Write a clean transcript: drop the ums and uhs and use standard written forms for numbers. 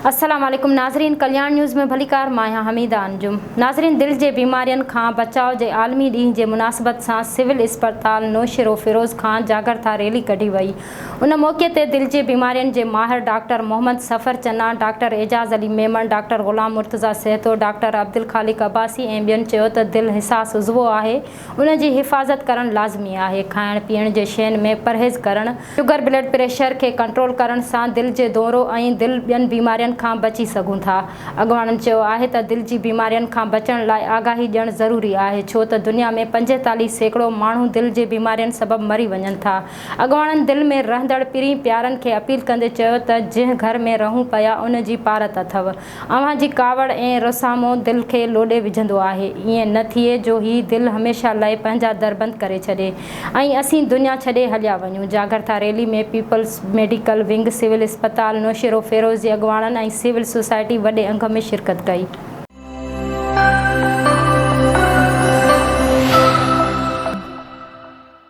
السلام عليڪم ناظرين ڪلياڻ نيوز ۾ ڀليڪار مان آهيان حميده انجم ناظرين دل جي بيمارين کان بچاء جي عالمي ڏينهن جي مناسبت سان سول اسپتال نوشهروفيروز کان جاڳرتا ريلي ڪڍي وئي ان موقعي تي دل جي بيمارين جي ماهر doctor Muhammad Safar Channa doctor Ejaz Ali Memon doctor Ghulam Murtaza Sahito doctor Abdul Khaliq Abbasi ۽ ٻين چيو ته دل حساس عضوو آهي ان جي حفاظت ڪرڻ لازمي آهي، کائڻ پيئڻ جي شين ۾ پرهيز ڪرڻ، شگر بلڊ پريشر کي ڪنٽرول ڪرڻ سان دل جي دورو ۽ دل ٻين بيمارين کان بچي سگهون ٿا. اڳواڻن چيو آهي ته دل جي بيمارين کان بچڻ لاء آگاهي ڏيڻ ضروري آهي ڇو ته دنيا ۾ 45% ماڻهو دل جي بيمارين سبب مري وڃن ٿا. اڳواڻن دل ۾ رهندڙ پرين پيارن کي اپيل ڪندي چيو ته جنهن گهر ۾ رهون پيا ان جي پارت اٿو. اوهان جي ڪاوڙ ۽ رسامو دل کي لوڏي وجهندو آهي. ائين نه ٿئي جو هي دل هميشه لئه پنهنجا در بند ڪري ڇڏي ۽ اسين دنيا ڇڏي هليا وڃون. جاڳرتا rally ۾ peoples medical wing civil اسپتال نوشهروفيروز جي اڳواڻن ۽ سول سوسائٽي وڏي انگ ۾ شرڪت ڪئي.